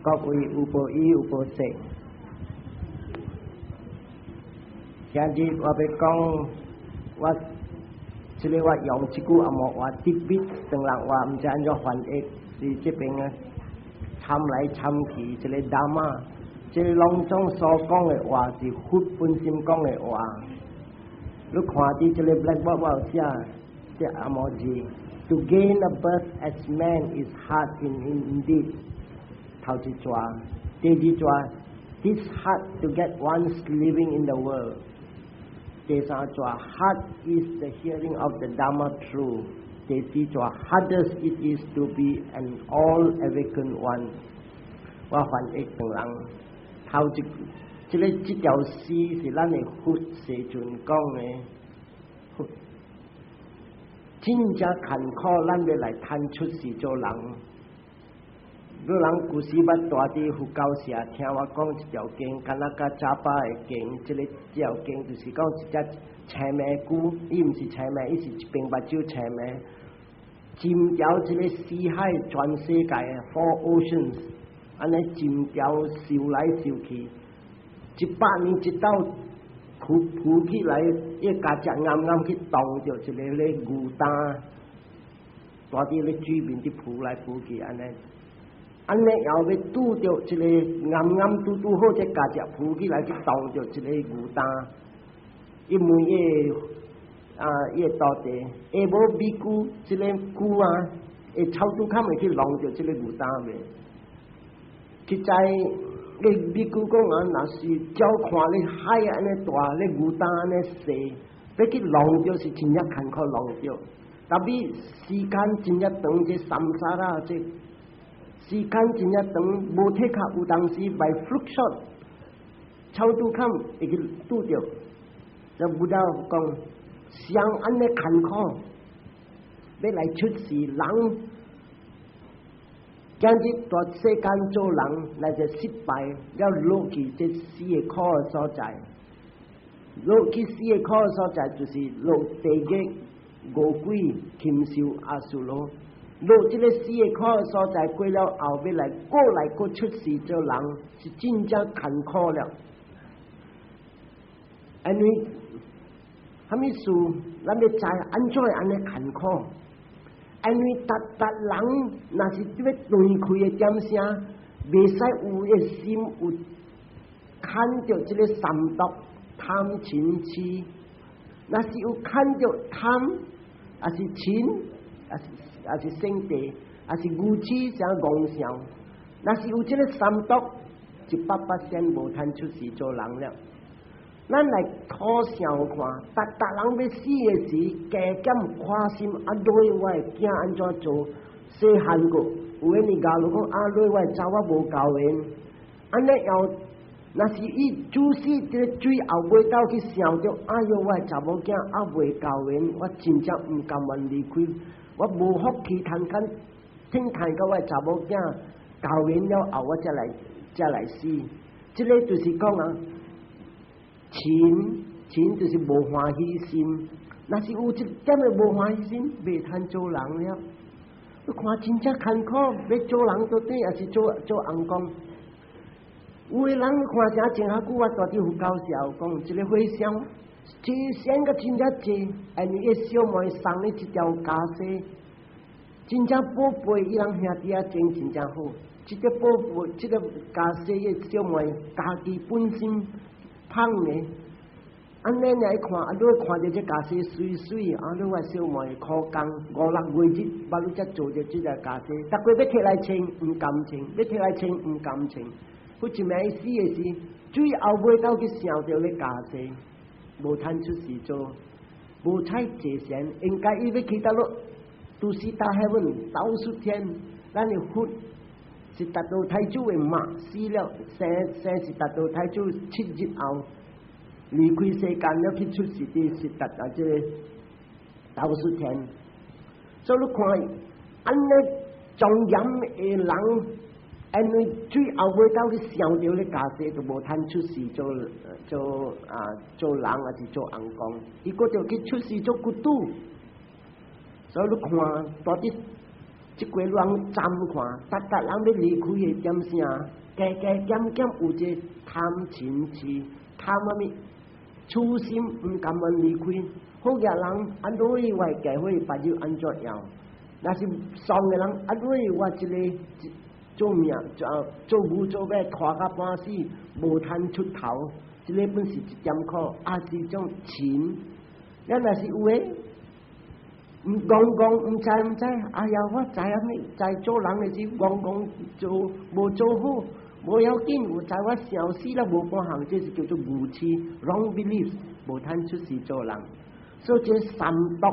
各位有無語有無說？今日我欲講，我這個我用這句紅毛話特別唐人話，毋知按怎翻譯，是這邊啊參來參去，這個 Dhamma，這個攏總所講的話是佛本身講的話。你看佇這個 blackboard 我有寫這紅毛字，To gain a birth as man is hard indeed。頭一逝，第二逝，This hard to get one's living in the world。第三逝，Hard is the hearing of the Dhamma true。第四逝，Hardest it is to be an all-awakened one。我翻譯唐人，頭一，這個這條詩是咱的佛世尊講的，真正艱苦，咱欲來趁出世做人。你人舊時捌蹛佇佛教社聽我講一條經，敢若佮早巴的經，這個這條經就是講一隻青牯龜，伊毋是青牯，伊是一邊目睭青牯，浸牢這個四海全世界 four oceans，按呢浸牢游來游去，100年一斗浮浮起來，伊鉸脊啱啱去擋著一個咧牛擔，蹛佇咧水面佇浮來浮去按呢。按呢後欲拄著一個啱啱拄拄好，這鉸脊浮起來去擋著一個牛擔，伊問伊個啊，伊個徒弟，下無米龜，這個龜啊，會超拄較會去弄著這個牛擔袂？實在，你米龜講啊，若是照看你海按呢大，你牛擔按呢細，欲去弄著是真正艱苦弄著。但是時間真正長，這 samsara 這時間真正長，無體卡有當時 by fluke shot，超拄坎會去拄著。就佛講，像按呢艱苦，欲來出世人，今日蹛世間做人，來就失敗，了落去這四個苦的所在。落去四個苦的所在，就是落地獄、餓鬼、禽獸、阿修羅。落這個四個苦的所在，過了後，欲來過來閣出世做人，是真正艱苦了。因為啥物事，咱欲知按怎會按呢艱苦？因為逐逐人若是欲斷開的點聲，袂使有的心有牽著這個三毒貪嗔癡。若是有牽著貪，抑是嗔，抑是性地，抑是愚癡啥戇想，若是有這個三毒，100%無通出世做人了。咱來苦想看，逐逐人欲死的時，加減看心啊，落我的囝按怎做？細漢個有的年教就講啊，落我的查某無夠緣，按呢後，若是伊主死這個最後尾斗去想著，哎喲，我的查某囝猶未夠緣，我真正毋甘願離開，我無福氣通堪聽看到我的查某囝夠緣了後，我才來死。這個就是講啊。嗔嗔就是無歡喜心，若是有一點的無歡喜心，袂通做人了。你看真正艱苦，欲做人到底，抑是做做尪公。有的人看啥前較久，我蹛佇佛教時候講，一個和尚，這仙個真正濟，因為伊小妹送伊一條袈裟，真正寶貝，伊人兄弟仔情真正好。這個寶貝，這個袈裟，伊小妹家己本身芳的，按呢爾一看，啊，你看著這袈裟媠媠，啊，你我小妹苦工五六月日，捌你才做著這個袈裟，逐過欲提來穿，毋甘穿；欲提來穿，毋甘穿。佢一暝死的時，最後尾斗去想著咧袈裟，無通出世做，無彩坐仙，應該伊欲去佗落，都是大 heaven，兜率天，咱的佛是達到太祖的媽，死了生生是達到太祖7日後離開世間了，去出世佇是達啊這個兜率天。所以你看，按呢莊嚴的人，因為最後尾斗去想著咧袈裟，就無通出世做做啊做人，抑是做尪公，伊閣著去出世做骨拄。所以你看，蹛佇這個人參看，逐逐人欲離開的點聲，加加減減有這貪嗔痴，貪啥物？痴心毋甘願離開。好額人按怎我會嫁伙別有按怎樣？若是喪的人，按怎我這個做命做做牛做馬拖甲半死，無通出頭，這個本是一點苦，也是一種情。咱若是有的，毋戇戇毋知毋知，哎呀，我知啥物？知做人的時戇戇做無做好，無要緊，有知我想死了無半項，這是叫做愚痴（wrong belief），無通出世做人。所以這三毒，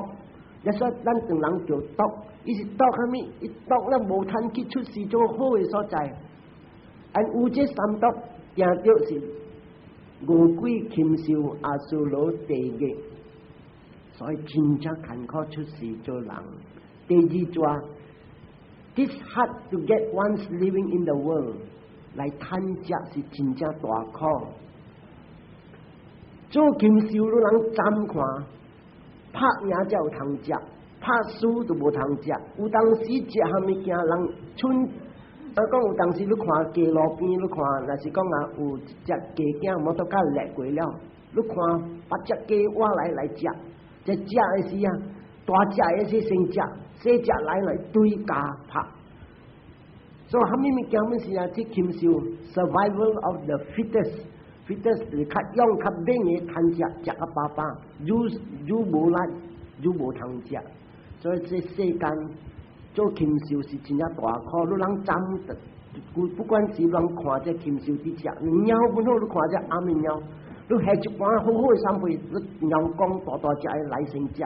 一說咱唐人叫毒，伊是毒啥物？伊毒了無通去出世做好的所在。按有這三毒，定著是餓鬼禽獸阿修羅地獄，所以真正艱苦出世做人。第二段，This hard to get one's living in the world，來趁食是真正大苦。做禽獸你人參看，拍贏才有通食，拍輸就無通食。有當時食啥物件，人蠢。啊，講有當時你看街路邊，你看，若是講啊，有一隻雞囝摩托車掠過了，你看八隻雞挖來來食，這食的時啊，大隻的是先食，細隻來來對咬拍。所以啥物物件本是啊，這禽獸 survival of the fittest，fittest 是較勇較猛的通食，食較飽飽，愈愈無力，愈無通食。所以這世間做禽獸是真正大苦，你人針，不管是人看這禽獸佇食，貓本好，你看這暗暝貓，你下一盤好好的三杯，你貓公大大隻的來先食，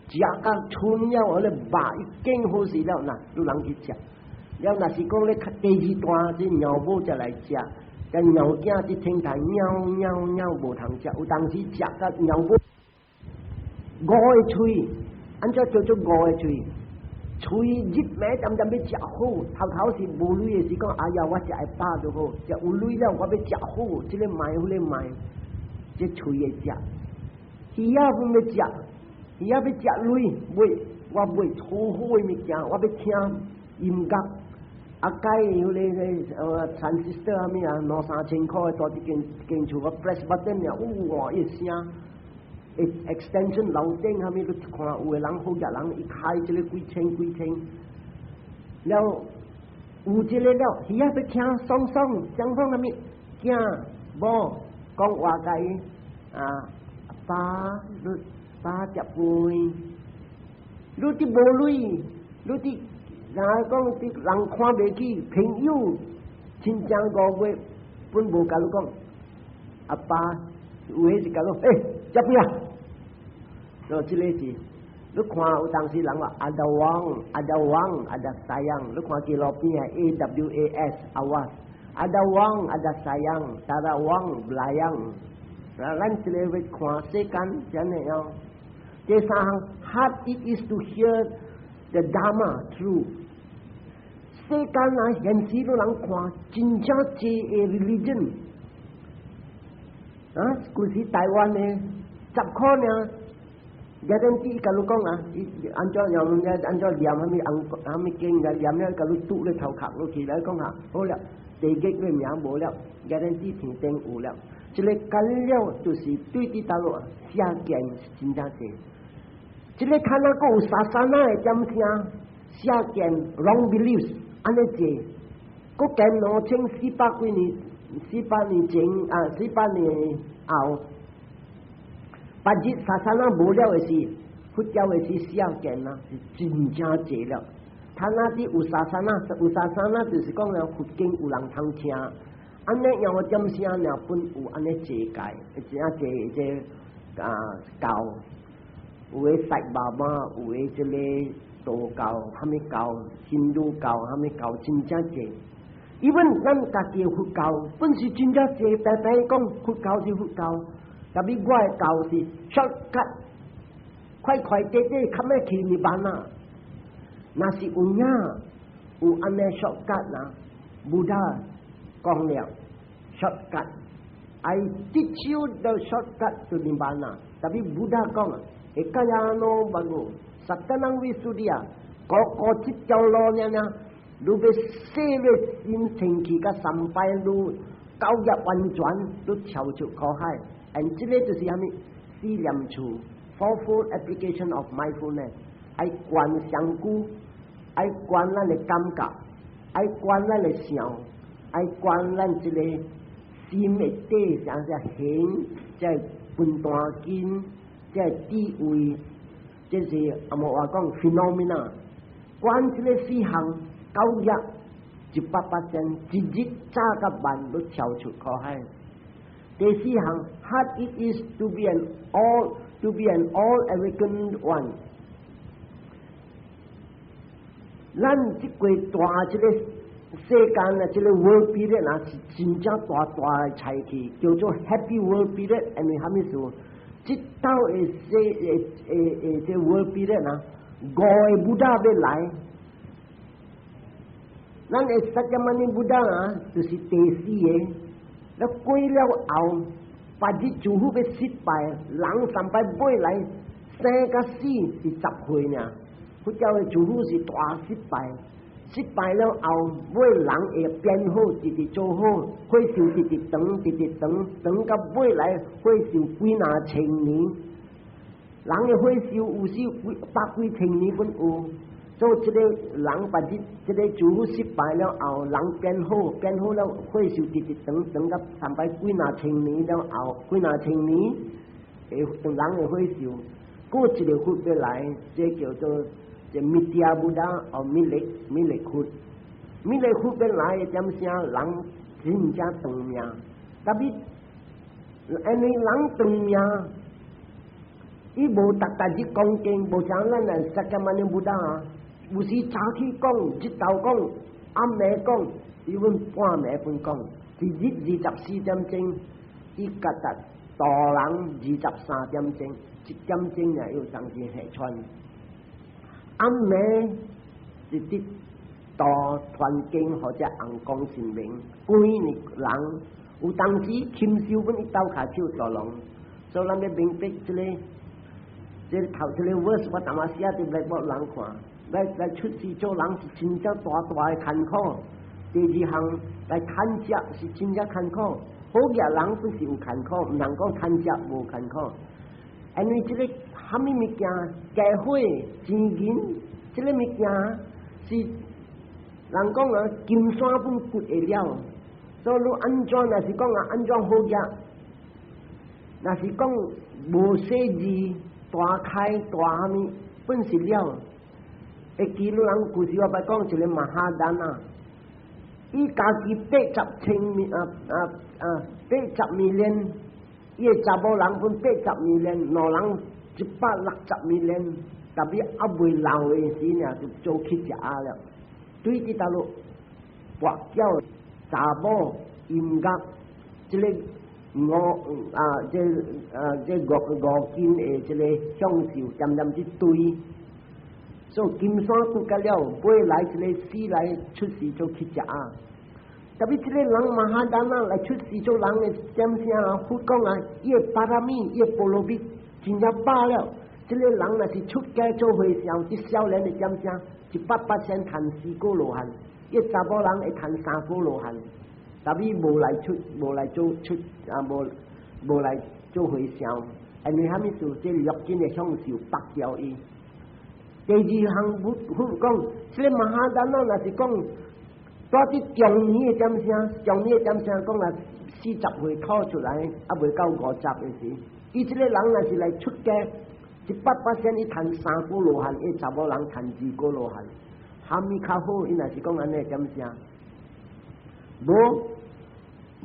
食甲春了，我咧肉已經好勢了，嗱，你人去食。了若是講咧較第二段，這貓母才來食，但貓囝佇天台喵喵喵無通食，有當時食甲貓母五個喙，按怎叫做五個喙？喙入暝點點欲食好，頭頭是無鐳的時講，哎呀，我食會飽就好，食有鐳了，我欲食好，這個賣彼個賣，這喙會食。魚仔本欲食，魚仔欲食鐳，買我買好好的物件，我欲聽音樂。啊，改彼個transistor 啥物啊，兩三千塊的大一間間厝，我 press button 爾，哇，一聲，extension 樓頂啥物你看，有的人好額人，伊開這個幾千幾千，了有這個了，魚仔欲聽爽爽，講講啥物，囝某講話共伊啊，爸你爸食飯，你佇無鐳，你佇。人講佇人看袂起，朋友親情五月本無共你講，阿爸有的是共你，欸，食飯啊？喏，這個是你看有當時人話 ada wang ada wang ada sayang，你看見路邊啊 A W A S awas ada wang ada sayang， takda wang belayang，咱這個欲看世間這呢樣。第三項，hard it is to hear the Dharma true。世間啊，現時都人看真正濟個 religion 啊，舊時台灣呢10箍爾，家陣子共你講啊，伊按怎樣按怎念啥物按啥物經啊，念了共你拄咧頭殼落去來講啊，好了，地獄的名無了，家陣子天頂有了，這個干了就是對佇大陸邪見是真正濟，這個看那閣有 sasana 的點聲，邪見 wrong beliefs 按呢濟，閣加2400幾年，400年前啊，400年後。別日 sasana 無了的時，佛教的時邪見啊，是真正濟了。他那啲有 sasana，有 sasana 就是講了佛經有人通聽，按呢樣個點聲爾本有按呢濟界，真正濟這啊教，有的賽爸媽，有的這個道教，啥物教，印度教，啥物教，真正濟。even 咱家己的佛教本是真正濟，白白講佛教是佛教。特別我的教是 shortcut，快快短短，較欲去 Nibbana。若是有影有按呢 shortcut 啊，Buddha 講了 shortcut，I teach you the shortcut to Nibbana。特別 Buddha 講，ekayano maggo, sattanam visuddhiya，個個這條路爾爾，你欲洗咧心清氣佮三擺，你九業完全你跳出苦海。And 這個就是啥物？四念處，fourfold application of mindfulness，愛觀身軀，愛觀咱的感覺，愛觀咱的想，愛觀咱這個心的底啥啥形，這分段根，這智慧，這是紅毛話講 phenomena。觀這個四項九業100%，一日早佮晚都跳出苦海。第四項，hard it is to be an all awakened one。咱這個大這個世間啊，這個 world period 啊，是真正大大的菜去，叫做 happy world period。因為啥物事？這道的世的的的這 world period 啊，五個 Buddha 欲來，咱的釋迦牟尼 Buddha 啊，就是第四個。那過了後，別日諸佛欲失敗，人三擺尾來生佮死是10歲爾。佛教的諸佛是大失敗，失敗了後，尾人會變好，直直做好，歲壽直直長，直直長，長到尾來歲壽幾若千年。人的歲壽有時幾百幾千年本有。做這個人別日，這個諸佛失敗了後，人變好，變好了，歲壽直直長，長到三百幾若千年了後，幾若千年，會人的歲壽，閣一個佛欲來，這叫做這彌陀 Buddha 哦，彌勒彌勒佛，彌勒佛欲來的點聲，人真正長命，特別因為人長命，伊無逐逐日講經，無像咱來釋迦牟尼 Buddha 啊。有時早起講，日頭講，暗暝講，伊阮半暝分講，一日24點鐘，伊覺得大人23點鐘，1點鐘也有當時下傳。暗暝是佇度傳經或者紅光神明，幾年人有當時禽獸阮伊鬥跤手大龍，所以咱欲明白這個，這個頭這個 verse 我淡仔寫佇 blackboard 人看。來來出世做人是真正大大的艱苦。第二項來趁食是真正艱苦，好額人不是有艱苦，毋通講趁食無艱苦。因為這個蝦米物件，家伙錢銀，這個物件是人講啊，金山本掘會了。所以你按怎若是講啊，按怎好額，若是講無細膩大開大蝦米，本是了。會記錄人故事，我捌講一個 Mahadana，伊家己80千米啊啊啊80 million，伊的查某人分80 million，兩人160 million，特別猶未老的時呢，就做乞食仔了。對佇佗落跋筊查某音樂，這個五啊這啊這五五根的這個享受，漸漸去堆。所以金山骨甲了，尾來一個死來出世做乞食仔。特別這個人 Mahadana 來出世做人的點聲啊？佛講啊，伊的巴羅蜜，伊的波羅蜜真正飽了。這個人若是出家做和尚，這少年的點聲，100%趁四果羅漢，伊查某人會趁三果羅漢。特別無來出，無來做出啊，無無來做和尚，因為蝦米事？這六根的享受縛掉伊。第二項佛佛講，這個 Mahadana 若是講，蹛佇中年的點聲，中年的點聲講啊，40歲考出來，猶未到50的時，伊這個人若是來出家，100%伊趁三果羅漢，伊查某人趁二果羅漢，蝦米較好？伊若是講按呢點聲，無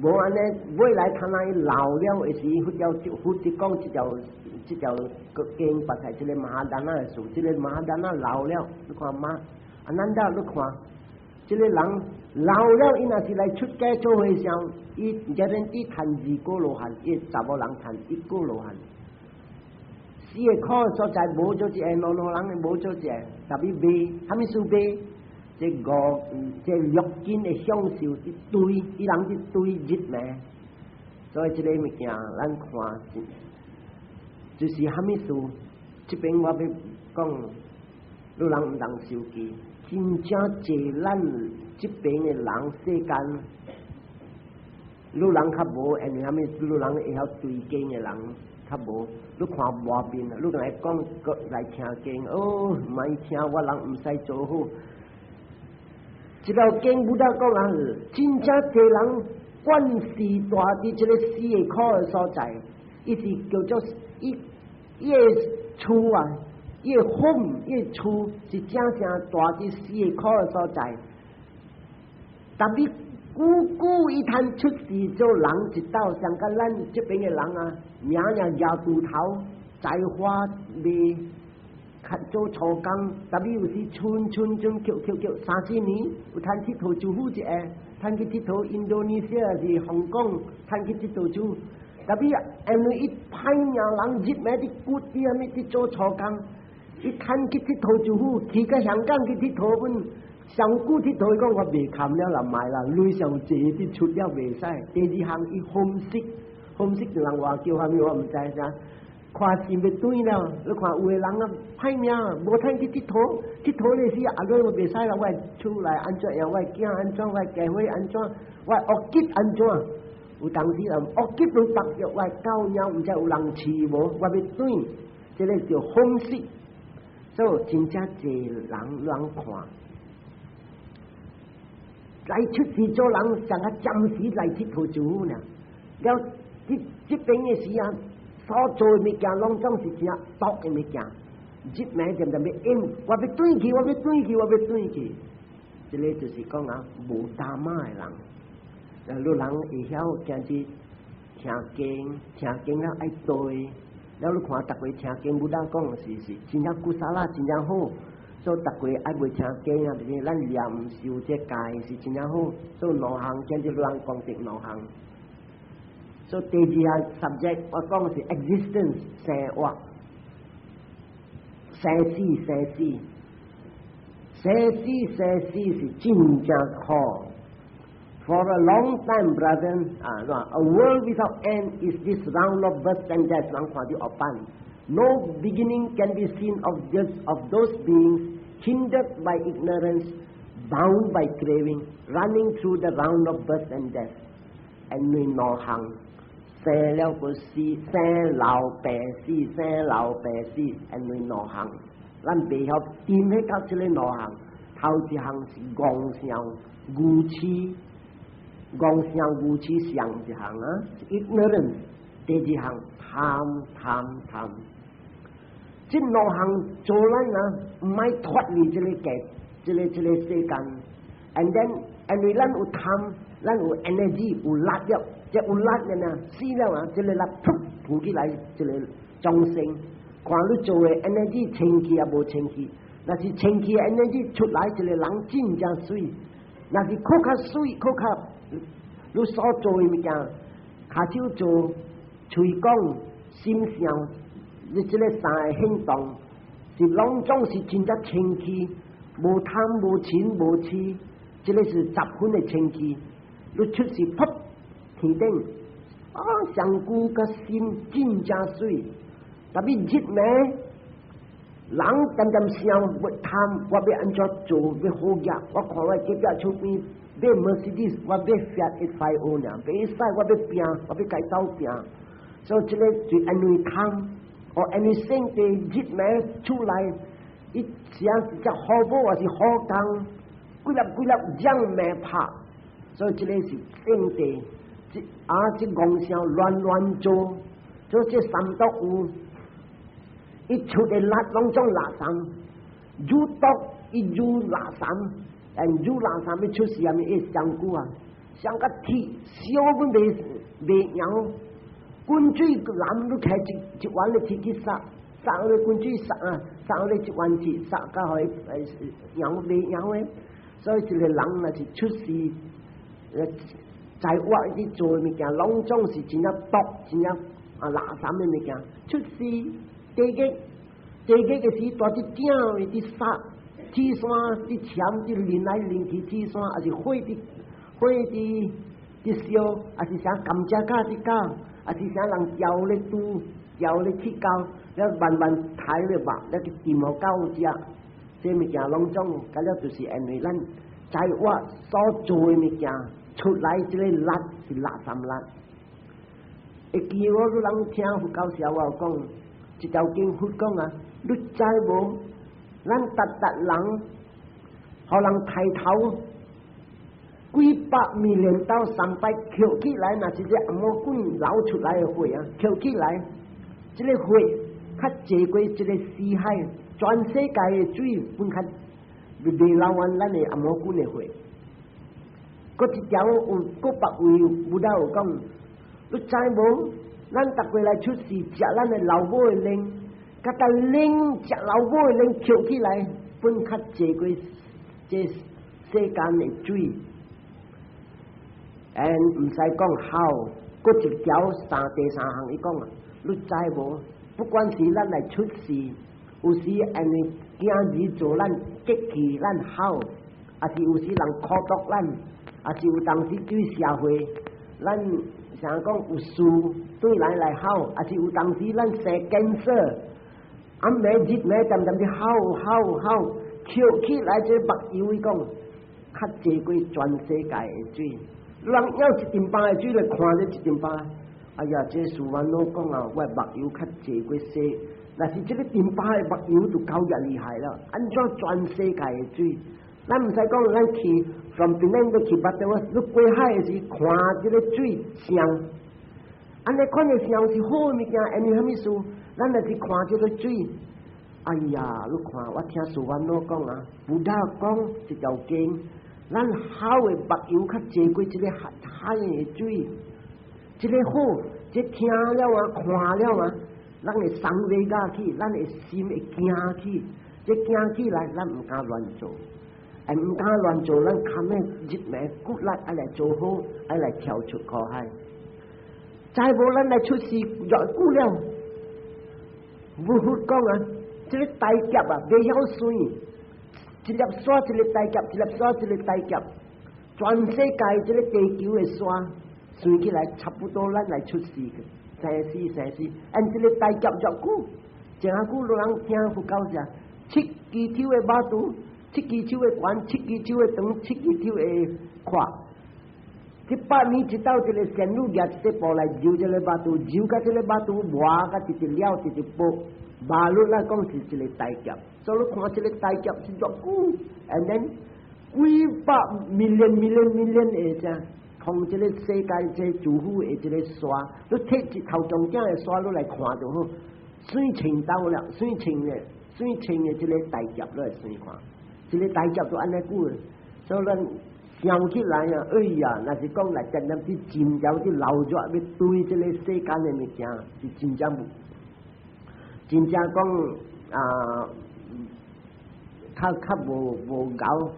無按呢，未來看伊老了的時，佛教佛佇講這條這條個經，捌係這個 Mahadana 的事，這個 Mahadana 老了，你看媽，阿難陀你看，這個人老了，伊若是來出家做和尚，伊 guarantee 趁二果羅漢，伊查某人趁一果羅漢。四個苦所在無做一個，兩兩人無做一個，特別賣，蝦米事賣？這五這六根的享受一堆，伊人一堆日呢。所以這個物件，咱看就是蝦米事？這邊我欲講，你人毋通受記，真正濟咱這邊的人世間，你人較無，因為啥物？你人會曉對經的人較無。你看外面啊，你共伊講來聽經，哦，毋愛聽，我人毋使做好。這條經 Buddha 講啊，真正濟人慣勢蹛佇這個死的苦的所在，伊是叫做伊伊的厝啊，伊的 home，伊的厝是正正蹛佇死的苦的所在。但是久久伊通出世做人一道，像佮咱這邊的人啊，名爾舉鋤頭、栽花賣、做粗工，但是有時春春春叫叫叫三四年，有通𨑨迌就好一下，通去𨑨迌印度尼西亞是香港，通去𨑨迌就，但是因為伊歹命人日暝佇骨佇啥物佇做粗工，伊通去𨑨迌就好，去到香港去𨑨迌阮。上久𨑨迌伊講我袂堪了啦，賣啦，鐳上濟佇出了袂使。第二項伊 homesick，homesick 人話叫啥物我毋知啥，看心欲轉了，你看有的人啊歹命，無通去𨑨迌，𨑨迌咧時啊，我袂使啦，我厝內按怎樣，我囝按怎，我家伙按怎，我惡吉按怎？有當時人惡吉都白藥，我狗貓毋知有人飼無，我欲轉，這個叫 homesick，所以真正濟人人看。來出世做人，上個暫時來𨑨迌就好呢。了，這這邊的時啊，所做的物件攏總是真毒的物件。日暝漸漸欲飲，我欲轉去，我欲轉去，我欲轉去。這個就是講啊，無 Dhamma 的人，你人會曉今日聽經，聽經了愛對。了你看，逐個聽經，Buddha 講是是真正 kusala，真正好。所以逐個愛袂聽經啊，就是咱念受這戒是真正好。所以兩項，今日人講得兩項。所以第二項 subject 我講的是 existence 生活，生死生死，生死生死是真正苦。For a long time, brother, 啊，a world without end is this round of birth and death. 人看到後版。No beginning can be seen of those beings hindered by ignorance, bound by craving, running through the round of birth and death. 因為兩項生了個死，生老病死，生老病死，因為兩項，咱袂曉點去到這個兩項。頭一項是戇想愚癡，戇想愚癡上一項啊，ignorance。第二項貪貪貪。這兩項做咱啊，毋愛脫離這個界，這個這個世間。And then，因為咱有貪，咱有 energy 有力了，這有力的呢，死了啊，這個力噗浮起來，這個眾生，看你做的 energy 清氣也無清氣，若是清氣的 energy 出來，這個人真正媠；若是閣較媠，閣較你所做的物件，跤手做，喙講，心想。你這個三個行動是攏總是真正清氣，無貪無嗔無痴，這個是十分的清氣。你出世噗天頂啊，上久佮心真正媠，但是日暝人漸漸想欲貪，我欲按怎做欲好額？我看我隔壁厝邊買 Mercedes，我買 Fiat 850爾，袂使，我欲拼，我欲共伊鬥拼。所以這個就因為貪。哦，因為性地日暝出來，伊是啊是只好寶還是好工，幾粒幾粒將命拍，所以這個是性地，這啊這戇想亂亂做，所以這三毒有，伊出的力攏總垃圾，愈毒伊愈垃圾，但愈垃圾欲出世啊，伊上久啊，上甲鐵燒阮袂袂揚。滾水淋你開一一碗的鐵去殺，殺個滾水殺啊，殺個一碗鐵殺到予揚袂揚的，所以一個人若是出世，在活佇做的物件，攏總是真正毒、真正啊垃圾的物件。出世地獄，地獄的時蹛佇鼎位佇殺，鐵山佇攕佇淋來淋去鐵山，抑是火佇火佇佇燒，抑是啥甘蔗絞佇絞。抑是啥人嚼咧拄，嚼咧鐵膠，了慢慢刣咧肉，了去浸予狗食。這物件攏總，甲了就是因為咱在我所做的物件出來，這個力是垃圾力。會記我你人聽佛教時候，我有講一條經佛講啊，你知無？咱逐逐人，予人抬頭幾百米連到三擺抾起來，若是這紅毛棍流出來的血啊，抾起來，這個血較濟過這個死海，全世界的水分較未流完咱的紅毛棍的血。閣一條有閣別位 Buddha 有講，你知無？咱逐個來出世食咱的老母的奶，佮逐奶食老母的奶抾起來，分較濟過這世間的水。And 毋使講好，閣一條三第三項伊講啊，你知無？不管是咱來出世，有時因為囝兒做咱激氣，咱好，抑是有時人苦毒咱，抑是有當時對社會，咱像講有事對人來好，抑是有當時咱生 cancer，暗暝日暝恬恬佇哭哭哭，抾起來這目油伊講，較濟過全世界的水。人舀一陣包的水來看這一陣包，哎呀，這事阮老講啊，我目油較濟過世，若是這個陣包的目油就夠遮厲害了。按怎全世界的水？咱毋使講，咱去 from 檳城欲去巴德，你過海的時看這個水像，按呢款的像是好的物件，因為啥物事？咱若是看這個水，哎呀，你看我聽事阮老講啊，Buddha 講一條經。咱好的目油較濟過這個海海的水，這個好，這聽了啊，看了啊，咱會送禮甲去，咱的心會驚起，這驚起來，咱毋敢亂做，會毋敢亂做，咱較欲日暝骨力愛來做好，愛來跳出苦海。再無咱來出世偌久了，無佛講啊，這個大劫啊，袂曉算。一粒沙一個大劫，一粒沙一個大劫，全世界這個地球的沙算起來差不多，咱來出世嘅生死生死，按這個大劫偌久，前下久老人聽佛教者，七支手的肉肚，七支手的懸，七支手的長，七支手的闊。100年一到，這個仙女舉一塊布來揉這個肉肚，揉甲這個肉肚磨甲一直了一直薄，馬路來講是一個大劫。所以你看這個大劫是偌久，and then 幾百 million million million 的這從這個世界這祝福的這個沙，你提一頭中間的沙，你來看就好，算清到了，算清的，算清的這個大劫，你來算看，這個大劫都按呢久的，所以咱想起來啊，哎呀，若是講來真正佇真正佇流熱欲對這個世間的物件，是真正真正講啊，較較無無𠢕。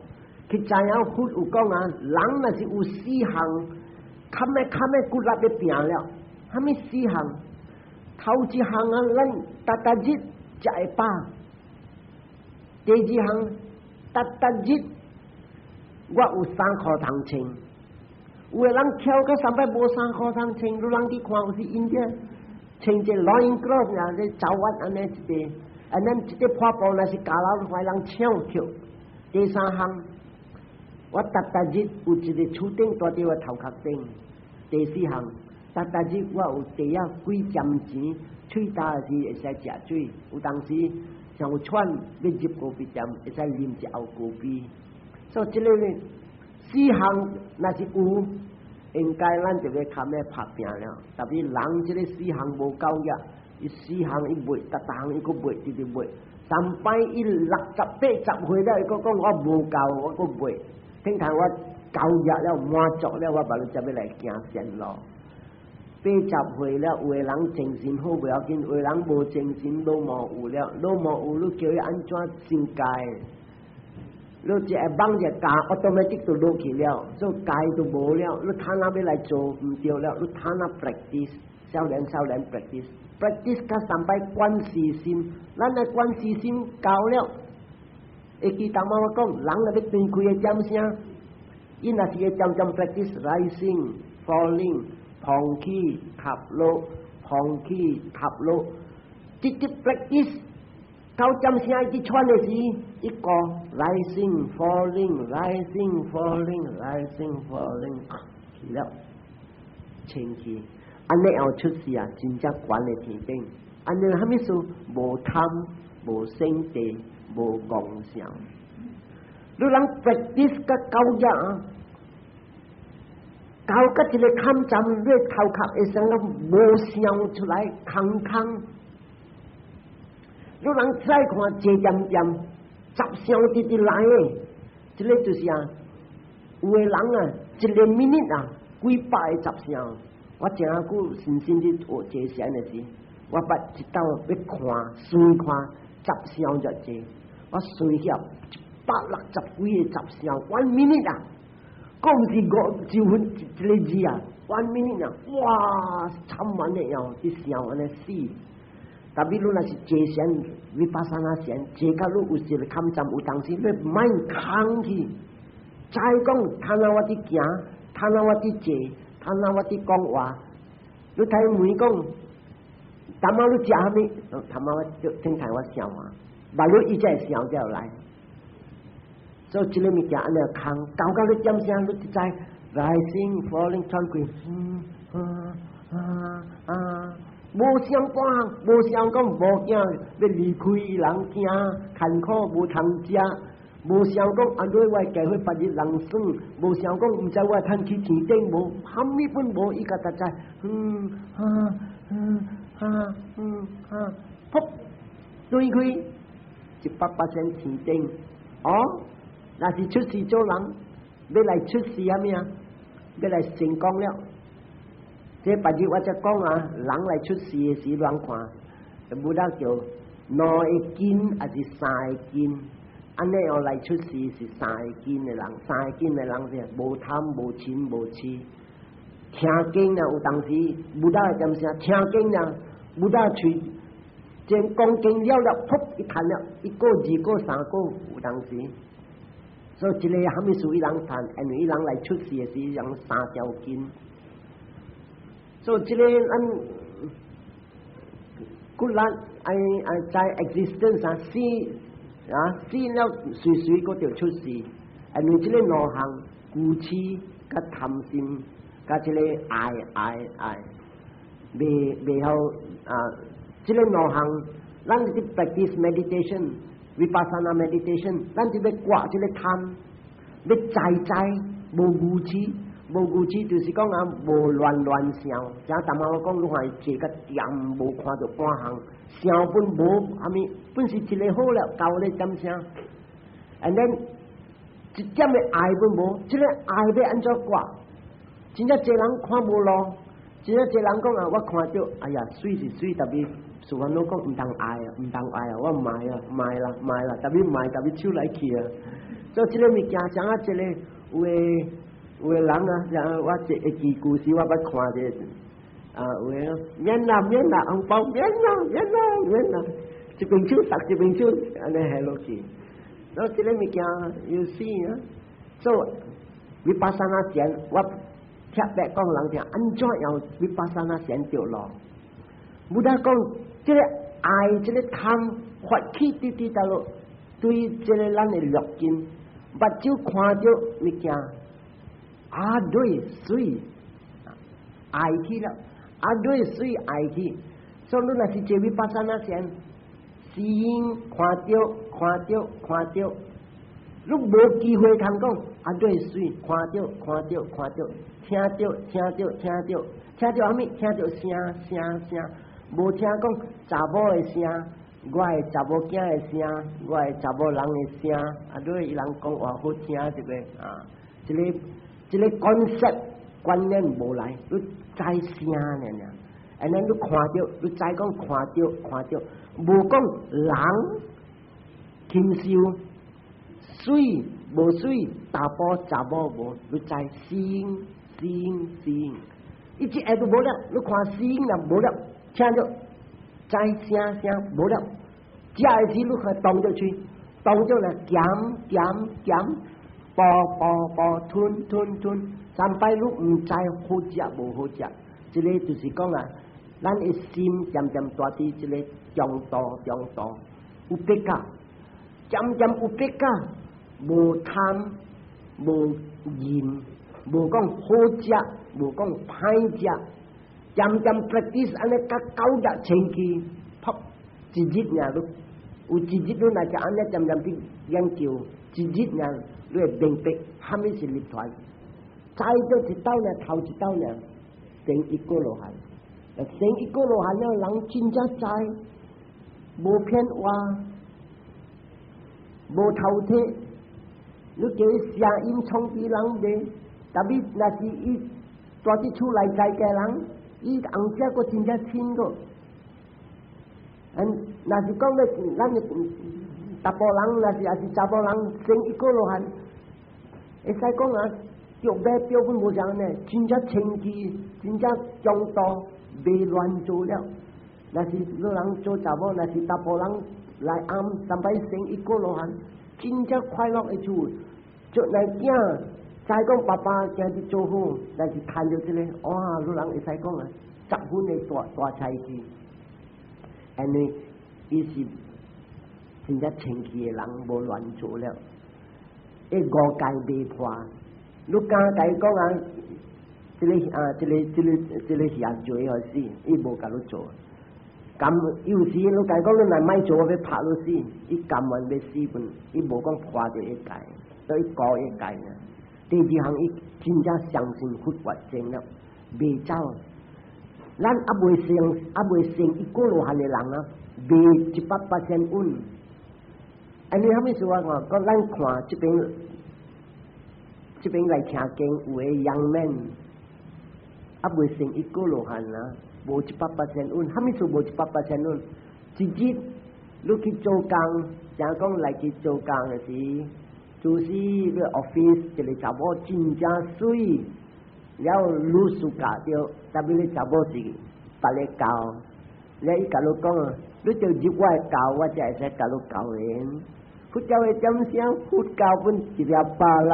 去知影佛有講啊，人若是有四項，較欲較欲骨力欲拚了，啥物四項？頭一項啊，咱逐逐日食會飽。第二項，逐逐日我有衫褲通穿。有的人翹到三擺無衫褲通穿，你人去看有時𪜶這穿一個 loin cloth 啊，這走彎按呢一個，按呢一個破布，若是交流壞人搶去。第三項，我逐逐日有一個厝頂蹛佇我頭殼頂。第四項，逐逐日我有袋仔幾針錢，喙焦時會使食水，有當時像有喘欲入咖啡店，會使啉一甌咖啡。所以這個四項若是有，應該咱就欲較欲拍拚了。特別人這個四項無夠額，伊四項伊袂，逐逐項伊閣袂，直直袂。三擺伊60、80歲了，伊閣講我無夠，我閣袂。聽看我夠額了，滿足了，我嘛才欲來行善路。80歲了，有的人精神好袂要緊，有的人無精神，腦毛有了，腦毛有，你叫伊按怎境界？你一下放一教，automatic 就落去了，所以戒都無了。你攤那欲來做毋對了，你攤那 practice，少年少年 practice，practice 較三擺觀視心，咱的觀視心夠了。會記當媽我講，人若欲斷開的點聲，伊若是會漸漸 practice rising falling，膨起塌落，膨起塌落，直直 practice。到點聲伊喘的時，一個 rising falling rising falling rising falling 去了，清氣。按呢後出世啊，真正懸的天頂。按呢啥物事？無貪、無生地、無妄想。你人 practice 甲到遮，到甲一個坎站，你頭殼會生個無想出來，空空。你人再看坐點點，雜想直直來的，這個就是啊，有的人啊，一個 minute 啊，幾百個雜想。我真久深深佇學坐禪的時，我捌一道欲看算看雜想遮濟，我算起160幾個雜想，one minute 啊，閣毋是五就分一個字啊，one minute 啊，哇，慘完的樣，佇想按呢死。特別你若是坐禪，vipassana 禪，坐到你有一個坎站，有當時你莫空去，再講，頭先我佇行，頭先我佇坐，頭先我佇講話，你睇問講，淡仔你食啥物？頭仔我就聽台我想啊，萬你伊才會想才來。所以這個物件按呢空，到到你點聲，你就知 rising falling 轉過，嗯啊啊啊，無相關，無相講無驚欲離開人驚，艱苦無通食，無想講按怎我計會別日人算，無想講毋知我趁去天頂無，啥物本無，伊家己知，嗯啊嗯啊嗯啊，噗，對開100%天頂，哦，若是出世做人，欲來出世啥物啊？欲來成功了。這別日我才講啊，人來出世的時，人看，無得叫兩個根，抑是三個根？按呢樣來出世是三個根的人，三個根的人是無貪無嗔無痴。聽經啊，有當時無得點聲，聽經啊，無得喙，正講經了了，噗一彈了，一個、二個、三個，有當時。所以這個啥物事伊人談，因為伊人來出世的時，人三條根。所以這個咱骨力愛愛在 existence 啊死啊死了隨隨閣著出世，因為這個兩項愚痴佮貪心，佮這個愛愛愛，袂袂曉啊！這個兩項，咱佇 practice meditation、vipassana meditation，咱就欲割這個貪，欲知知無愚痴。無愚痴就是講啊，無亂亂想。像淡仔我講，你看伊坐較恬，無看著半項，想本無啥物，本是一個好了，夠咧點聲。And then 一點的愛本無，這個愛欲按怎割？真正濟人看無路，真正濟人講啊，我看著，哎呀，媠是媠，特別師範攏講毋通愛啊，毋通愛啊，我毋愛啊，毋愛啦，毋愛啦，特別毋愛，特別手來去啊。所以這個物件，像啊，這個有的。有的人啊，像我一會記故事，我捌看者，啊，有的免啦免啦，紅包免啦免啦免啦，一邊手殺一邊手，按呢下落去。所以這個物件有死啊，所以 vipassana 禪，我特別講人聽，按怎樣 vipassana 禪著路？無得講，這個愛，這個貪發起佇佇佗落，對這個咱的六根，目睭看著物件。啊對，媠，愛去了，啊對，媠愛去，所以你若是坐 vipassana 禪，seeing 看著看著看著，你無機會通講啊對，媠，看著看著看著，聽著聽著聽著，聽著啥物？聽著聲聲聲，無聽講查某的聲，我的查某囝的聲，我的查某人的聲，啊對，伊人講話好聽一個啊，這個。這個 concept 觀念無來，你知聲爾爾，and then 你看著，你知講看著看著，無講人禽獸媠無媠，查埔查某無，你知聲聲聲，一直下都無了，你看聲也無了，聽著知聲聲無了，食的時你看動著喙，動著來鹹鹹鹹。飽飽飽，吞吞吞，三擺你毋知好食無好食，這個就是講啊，咱的心漸漸蹛佇這個中道中道， Upekkha，漸漸 upekkha，無貪，無癮，無講好食，無講歹食，漸漸 practice 按呢較九日清氣，噗一日爾你有一日你若是按呢漸漸去研究，一日爾你會明白啥物是涅槃。知著一道爾，頭一道爾，成一果羅漢。成一果羅漢了，人真正知，無騙話，無偷提。你叫伊聲音創佇人袂，特別若是伊住佇厝內在嘅人，伊紅只閣真正親個。嗯，若是講咧，咱查埔人，若是也是查某人，成一果羅漢，會使講啊，著買標本無啥呢，真正清氣，真正中道，袂亂做了。若是你人做查某，若是查埔人來暗，三擺成一果羅漢，真正快樂的處，做來囝，知講爸爸今日做好，但是趁著這個，哇！你人會使講啊，十分的大大才氣，因為伊是真正清氣的人，無亂做了，伊五戒未破，你敢共伊講啊？這個啊，這個這個這個是罪還是伊無共你做？咁有時你共伊講你若莫做，我欲拍你死，伊甘願欲死本，伊無講破著伊戒，所以顧伊戒呢。第二項，伊真正相信佛法真了，袂走。咱猶未成，猶未成一果羅漢的人啊，袂100%穩。按呢啥物事我講，講咱看這邊，這邊來聽經有的 young man，猶未成一果羅漢啊，無一百巴仙穩。啥物事無一百巴仙穩？一日你去做工，誠講來去做工的時，就是你 office 一個查某真正媠，了女士教著，特別你查某是別个教，了伊共你講啊，你著入我的教，我才會使共你交緣。佛教的點聲，佛教本一粒百啦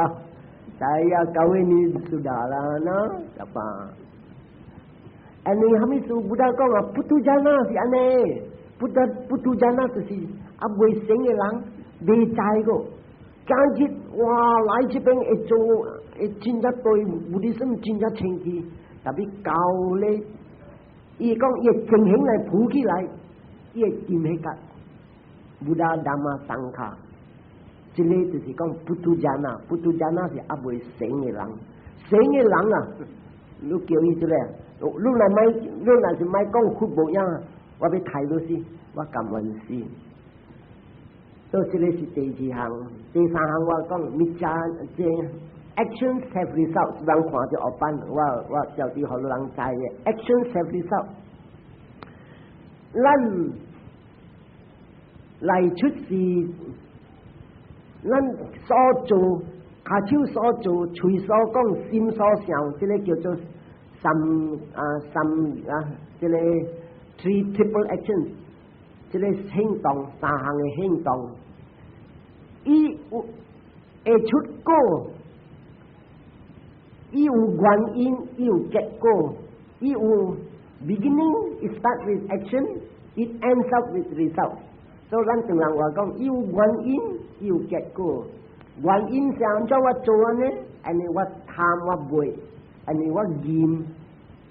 ，saya kahwin sudah lah, no? Apa? 按呢啥物事？Buddha 講啊，puthujjana 是按呢，putu puthujjana 就是猶未成的人，未知個。今日哇來這邊會做，會真正對 Buddhism 真正清氣，特別教咧，伊講伊情形來浮起來，伊會掂彼個 Buddha Dhamma Sangha。這個就是講 puthujjana，puthujjana 是猶未成的人，成的人啊，你叫伊出來，你若莫，你若是莫講佛無影，我欲刣你死，我甘願死。所以這個是第二項，第三項我講 miccha 這 actions have results，人看著後版，我照佇予人知的 actions have result。咱來出世，咱所做，跤手所做，喙所講，心所想，這個叫做三啊三啊，這個 three triple actions，這個行動三項的行動，伊有會出果，伊有原因，伊有結果，伊有 beginning it start with action，it ends up with result。所以咱唐人話講，伊有原因，伊有結果。原因是按怎我做按呢？因為我貪我愛，因為我認，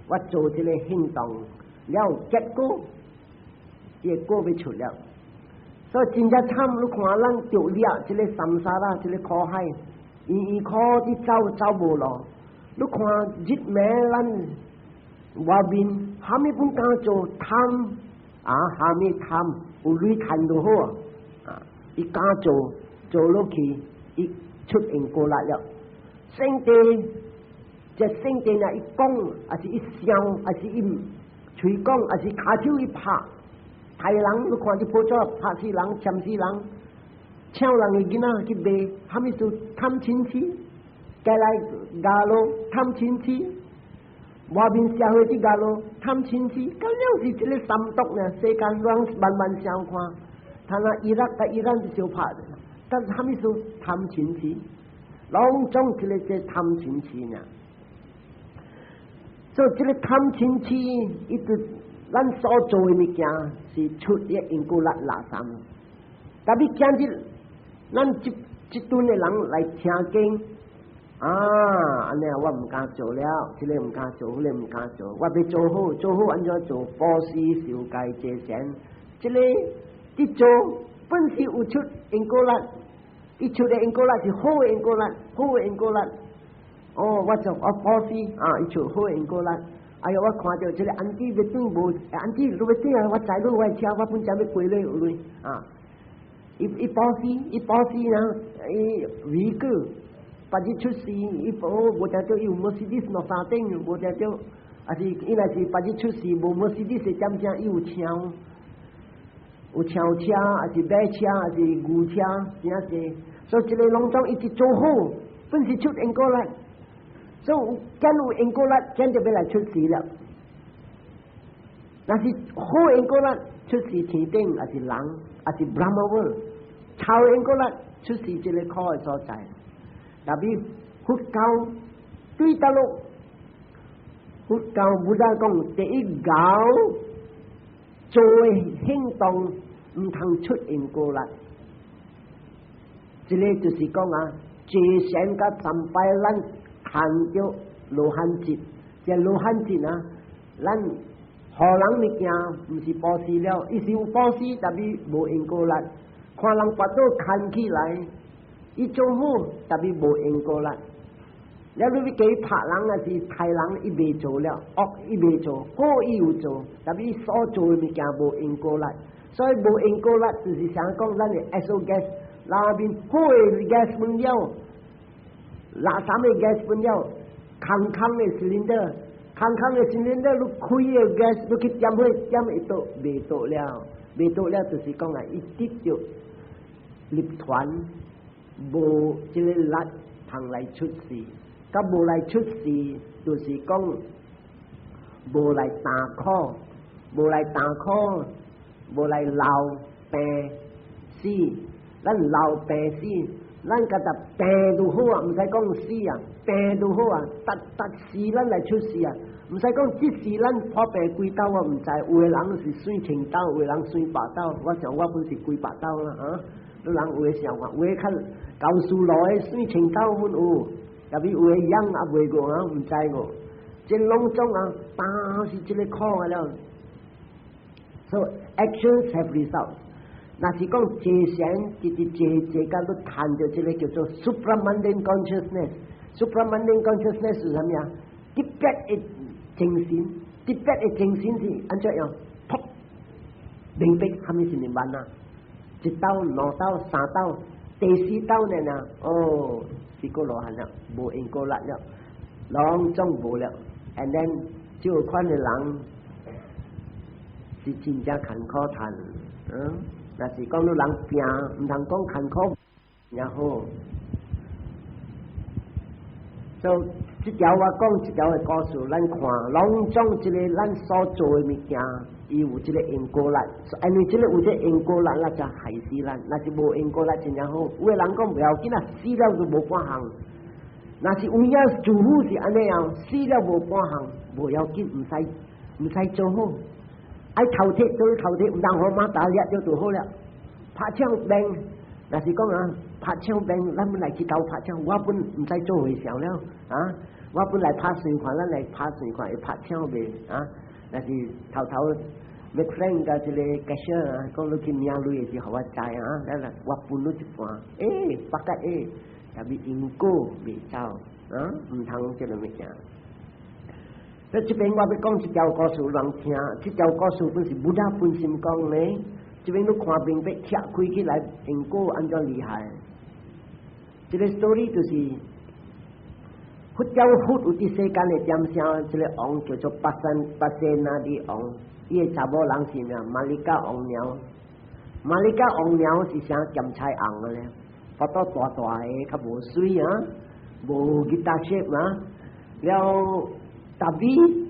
我做這個行動，了結果，伊個果欲出了。所以真正慘，你看咱著了這個 samsara，這個苦海，伊伊苦佇走走無路。你看日暝咱外面，蝦米本敢做貪啊？蝦米貪？有鐳趁就好啊！伊敢做做落去，伊出因果力了。聖地，這聖地若伊講，抑是伊想，抑是伊喙講，抑是跤手伊拍，刣人，你看佇報紙拍死人、鉗死人，搶人的囡仔去賣，蝦米事貪嗔痴，過來咬路貪嗔痴，外面社會佇咬路貪嗔痴，咁樣是這個三毒呢？世間攏慢慢相看，他那伊拉佮伊朗就相拍的，但是蝦米事貪嗔痴，攏總這個這貪嗔痴呢？所以這個貪嗔痴，一直咱所做的物件是出的因果力垃圾。但係今日咱這這陣的人來聽經，啊，按呢我毋敢做了，這個毋敢做，彼個毋敢做，我欲做好，做好按怎做？布施、受戒、坐禪，這個佇做本是有出因果力，伊出的因果力是好的因果力，好的因果力。哦，我做我布施啊，伊出好的因果力。哎喲，我看著這個 auntie 欲轉無，auntie 你欲轉啊？我載你我的車，我本正欲過咧有鐳啊！伊伊布施，伊布施啊，伊為過，別日出世，伊無無聽著伊有 Mercedes 兩三頂，無聽著，抑是伊若是別日出世無 Mercedes 的點正，伊有車，有轎車，抑是馬車，抑是牛車，真濟。所以這個攏總一直做好，本是出因果力。所以見有因果力，見就欲來出世了。若是好因果力，出世天頂，抑是人，抑是 Brahma world。臭因果力，出世這個苦的所在。特別佛教對大陸，佛教 Buddha 講第一𠢕做的行動，毋通出因果力。這個就是講啊，坐禪佮參拜咱看著羅漢節，這羅漢節啊，咱予人物件，毋是布施了，伊是有布施，但是無因果力。看人腹肚牽起來，伊做好，但是無因果力。了你欲叫伊拍人抑是刣人，伊袂做了，惡伊袂做，好伊有做，但是伊所做的物件無因果力。所以無因果力就是想講咱的 exhaust gas，內面好的 gas 分了，垃圾的 gas 分了，空空的 cylinder，空空的 cylinder，你開的 gas，你去點火點會著袂著了，袂著了就是講啊，伊得著涅槃無這個力通來出世，佮無來出世，就是講無來擔苦，無來擔苦，無來老病死，咱老病死，咱家己病就好啊，毋使講死啊，病就好啊，逐逐時咱來出世啊，毋使講這世咱破病幾兜我毋知，有的人是算千兜，有的人算百兜，我想我本是幾百兜啦啊，你人有的想法，有的較高數路的算千兜阮有，特別有的養也袂過啊，毋知無，這攏總啊，當是這個苦的了。So actions have results。若是講坐禪，直直坐坐到你談著這個叫做 supramundane consciousness。supramundane consciousness 是啥物啊？特別的精神，特別的精神是按怎樣？噗，明白啥物是涅槃啊？一兜、兩兜、三兜，第四兜呢？呢？哦，是個羅漢了，無因果力了，攏總無了。And then 這款的人是真正艱苦趁，嗯，若是講你人拼，毋通講艱苦也好。就這條我講這條的故事，咱看攏總這個咱所做的物件，伊有這個因果力，因為這個有這個因果力，咱才害死咱；若是無因果力，真正好。有的人講無要緊啊，死了就無半項。若是有影師父是按呢樣，死了無半項，無要緊，毋使毋使做好。愛頭鐵做頭鐵，毋通予馬達掠著就好了。拍槍兵，若是講啊，拍槍兵，咱們來去鬥拍槍，我本毋使做和尚了啊！我本來拍算盤，咱來拍算盤會拍槍袂啊？若是頭頭 make friend 佮這個 cashier 啊，講你去領鐳的時候，予我知啊，咱來我分你一半，欸，發覺欸，但是因果袂走啊，毋通這個物件。所以這邊我欲講這條故事人聽，這條故事本是 Buddha 本身講的。這邊你看明白，拆開起來因果按怎厲害？這個 story 就是佛教佛有佇世間的點聲，這個王叫做巴山巴塞那的王，伊的查某人是咩？瑪麗加王娘，瑪麗加王娘是啥鹹菜紅的咧？腹肚大大的，較無媠啊，無 guitar shape 啊，了 tapi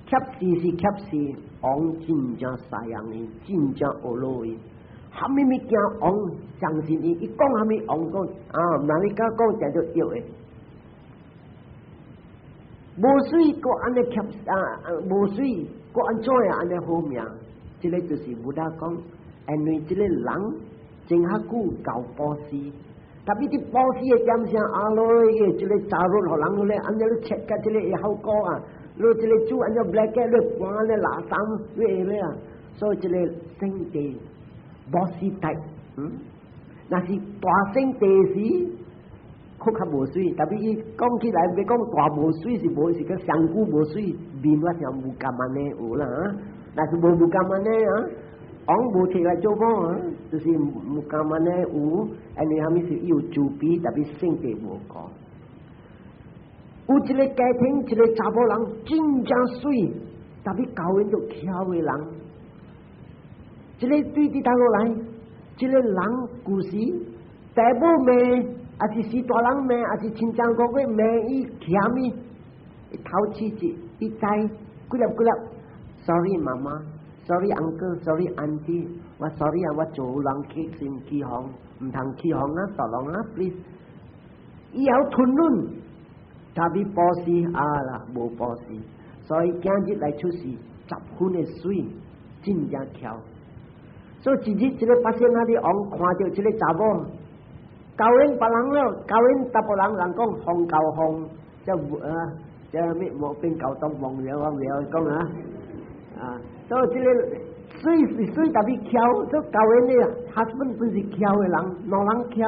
怯死是怯死，王真正犀利，真正惡老的，啥物物件王相信伊，伊講啥物王講啊，瑪麗加講定就對的。無媠，閣按呢怯啊！無媠，閣按怎樣按呢好命？這個就是 Buddha 講，因為這個人，真較久𠢕布施。特別啲布施的點聲啊，囉，這個查落予人咧，按呢你切甲這個會效果啊，你這個煮按呢 blanket 你搬咧垃圾，你會咧啊，所以這個聖地布施大，若是大聖地時，閣較無媠，特別伊講起來，欲講大無媠是無，是個上古無媠，面我想無甘按呢有啦，若是無無甘按呢啊，王無摕來做某啊，就是無甘按呢有，因為蝦米是伊有慈悲，特別聖地無講。有一個家庭，一個查某人真正媠，特別𠢕緣著巧的人，這個對佇佗落來，這個人舊時爸母罵，抑是序大人罵，抑是親像哥哥罵伊欠伊，頭起一，伊知幾粒幾粒，sorry 媽媽，sorry uncle，sorry auntie，我 sorry 啊，我做人起心起哄，毋通起哄啊，大人啊，please，伊曉吞忍，特別布施啊啦，無布施，所以今日來出世十分的媠，真正巧。所以一日這個巴仙仔的王看著這個查某，𠢕緣別人了，𠢕緣查埔人人講風𠢕風，這啊這咩無變𠢕當忘了我袂曉講啊，啊，所以這個媠是媠特別巧，所以𠢕緣的 husband 本是巧的人，兩人巧，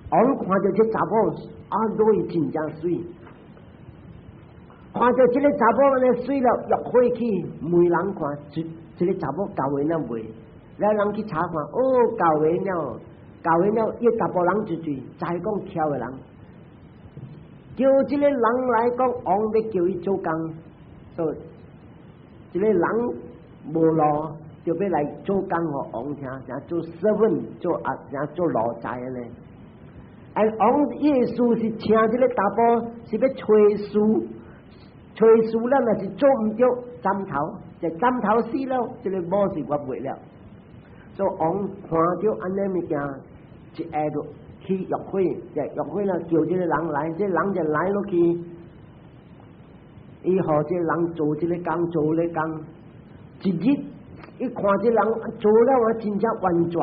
王看著這查某啊，女真正媠，看著這個查某按呢媠了，約會去問人看，這這個查某𠢕緣了未？了人去查看，哦，𠢕緣了，𠢕緣了，伊查埔人就對，知講巧的人，叫這個人來講，王欲叫伊做工，所以這個人無路，就欲來做工予王聽，像做 servant，做啊，像做奴才按呢。啊，王伊的事是請這個查埔，是欲揣事，揣事了，若是做毋著，斬頭，就斬頭死了，這個某是我袂了。所以王看著按呢物件，一下就去約會，就約會了，叫這個人來，這個人就來落去，伊予這個人做這個工，做這個工，一日伊看這人做了啊，真正完全，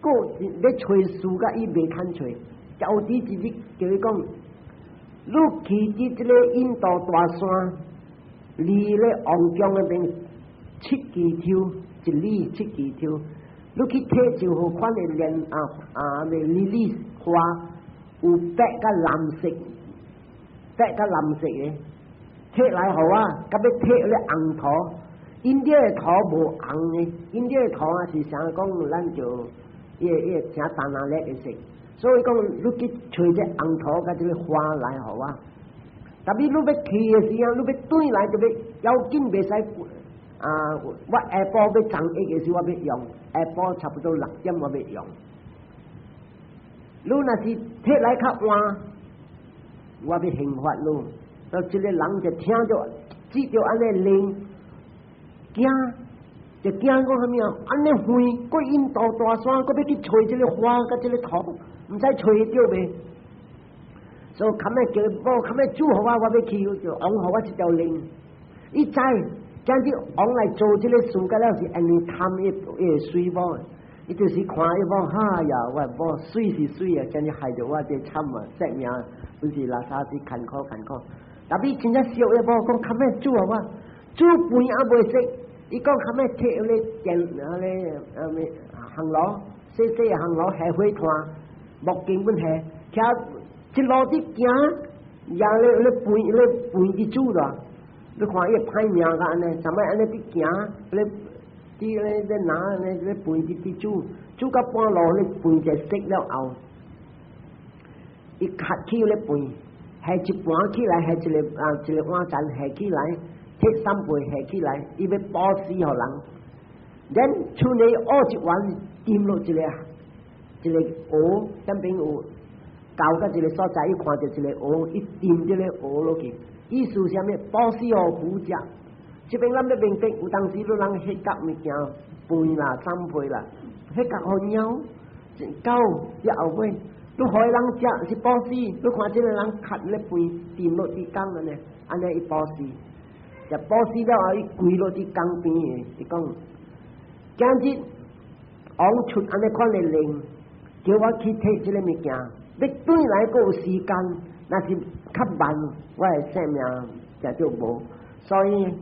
閣咧揣事甲伊袂肯揣，到底一日叫伊講，你去佇這個印度大山，離咧王宮那邊7祈抽，1里7祈抽，你去提就好款的蓮啊啊，那 lily 花，有白佮藍色，白佮藍色的，提來予我，佮欲提咧紅塗，印度的塗無紅的，印度的塗啊是啥講，咱就伊會伊會誠淡仔咧的色，所以講你去揣這紅塗佮這個花來予我，特別你欲去的時陣，你欲轉來就欲要緊袂使啊！我下晡欲送藥的時，我欲用下晡差不多6點我欲用。你若是提來較晚，我欲刑罰你。所以這個人就聽著，接著按呢令，驚就驚講啥物啊？按呢遠，閣印度大山，閣欲去揣這個花佮這個塗，毋知揣著未？所以較尾叫某，較尾煮予我，我欲去，就王予我這條令。伊知，今日王來做這個事，甲了是因為貪伊伊的媠某，伊就是看伊某，哈呀，我某媠是媠啊，今日害著我這慘啊，性命本是垃圾是艱苦艱苦。特別真正惜伊某講較尾煮予我，煮飯也袂熟，伊講較尾提彼個電啊咧啊咩烘爐，細細的烘爐下火炭，木棍阮下，徛一路佇行，也咧咧飯咧飯佇煮啦。你看伊歹命甲按呢，啥物按呢佇行，咧佇咧咧拿咧咧飯佇佇煮，煮到半路咧飯就熟了後，伊較起咧飯，下一盤起來，下一個啊一個碗盞下起來，提三杯下起來，伊欲布施予人，然厝內挖一碗，斟落一個一個蚵，踮邊有到甲一個所在，伊看著一個蚵，伊斟這個蚵落去。意思啥物？布施予虎食。這邊咱欲明白，有當時你人彼角物件飯啦、三杯啦，彼角予貓、狗伫後尾，你予彼人食是布施。你看這個人囥咧飯斟落佇江按呢，按呢伊布施，食布施了後，伊跪落佇江邊的，伊講今日王出按呢款的靈，叫我去提這个物件，欲轉來閣有時間，若是較慢，我的性命誠著無。所以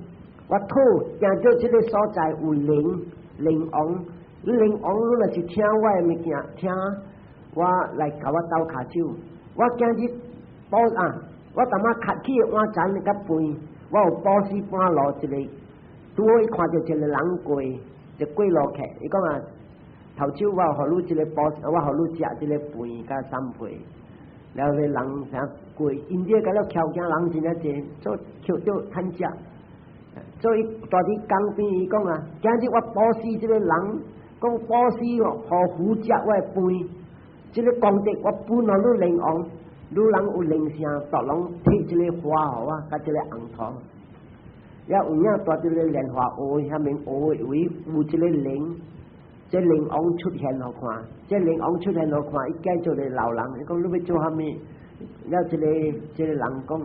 我討聽著這个所在有靈靈王，靈王你若是聽我的物件，聽我來共我鬥跤手。我今日布啊，我淡仔較起碗盞較肥，我有布施半路一个，拄好伊看著一个人過，就過路客，伊講啊，頭先我予你這个布，我予你食這个飯佮三杯，了彼人啥過，因這個了橋仔人真正濟，做捡著趁食，所以蹛佇江邊伊講啊，今日我布施這个人，講布施哦，予虎食我的飯，這个功德我分予你靈王，你人有靈性，逐攏提這个花予我，佮這个紅桃，了有影蹛佇个蓮華湖遐面湖的位有這个靈。這靈王出現予看，這靈王出現予看，伊解做個老人，伊講你欲做啥物？了這个這个人講，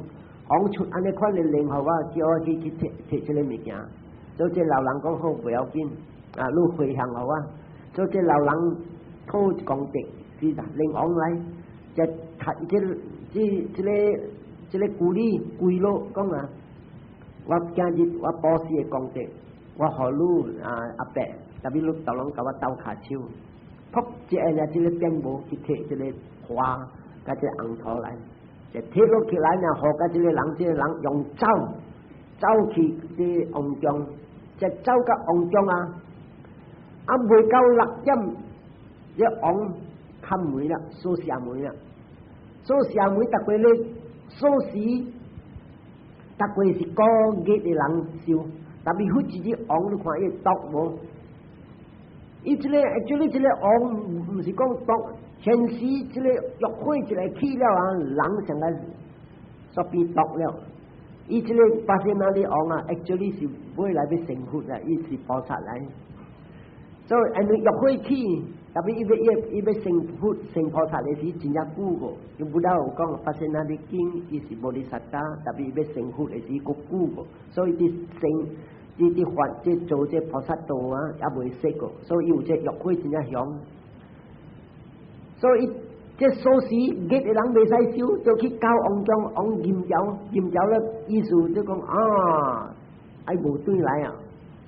王出按呢款的靈予我，叫我去去提提這个物件。所以這老人講好，無要緊，啊，你回向予我。所以這老人討功德，是啦，靈王來，這這這這个這个古里跪落講啊，我今日我布施的功德，我予你啊阿伯。特別你逐攏共我鬥跤手，噗一下這个變無去提這个花，佮這個紅桃來，就提落起來呢，予佮這个人，這个人用走走去這王宮，就走到王宮啊，啊未到6點，這王開門啦，鎖鎖門啦，鎖鎖門，逐個咧鎖匙，逐個是高額的人收，特別彼一隻王，你看伊毒無？伊這个，這個這个王，毋是講毒，現時這个欲火一個起了啊，人上來煞變毒了。伊這个巴仙那利王啊，actually 是未來欲成佛啊，伊是菩薩來。所以因為欲火起，特別伊欲伊伊欲成佛成菩薩的時，真正久個。伊佛陀有講巴仙那利經，伊是菩提薩埵，特別伊欲成佛的時，閣久個。所以佇成。這佇發這做這菩薩道啊，猶未識過，所以有這欲火真正強。所以這鎖匙熱的人袂使收，就去交王宮，王驗條，驗條了意思就講啊，愛無轉來啊，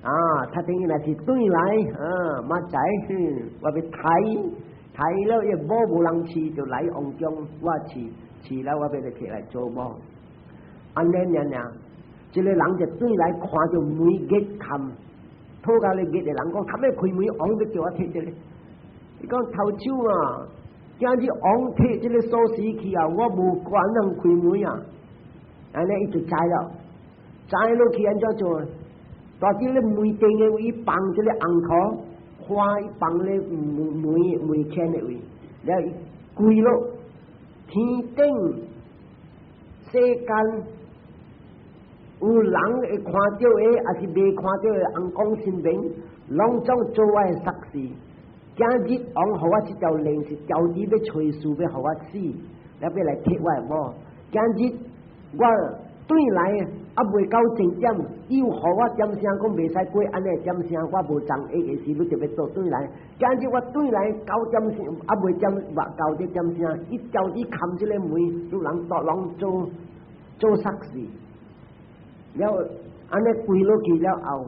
啊，他等於若是轉來啊，明仔我欲刣刣了，伊某無人飼，就來王宮我飼飼了，我欲來提來做某，按呢爾爾。這个人就轉來看著門熱冚，討甲咧熱的人講，較欲開門，王欲叫我提這个。伊講頭手啊，今日王提這个鎖匙去啊，我無可能開門啊。按呢伊就知了，知落去按怎做？蹛佇咧門頂的位放這个紅桃花，放咧門門門前的位，了伊跪落天頂世間。有人會看著的，抑是未看著的，尪公神明，攏總做我的煞事。今日王予我這條鏈是調佇欲揣事，欲予我死，了欲來提我的某。今日我轉來猶未到正點，伊有予我點聲講袂使過按呢點聲，我無同意的時，你就欲倒轉來。今日我轉來九點聲，猶未點偌到這點聲，伊調佇冚這个門，有人逐攏做做煞事。了按呢跪落去了後，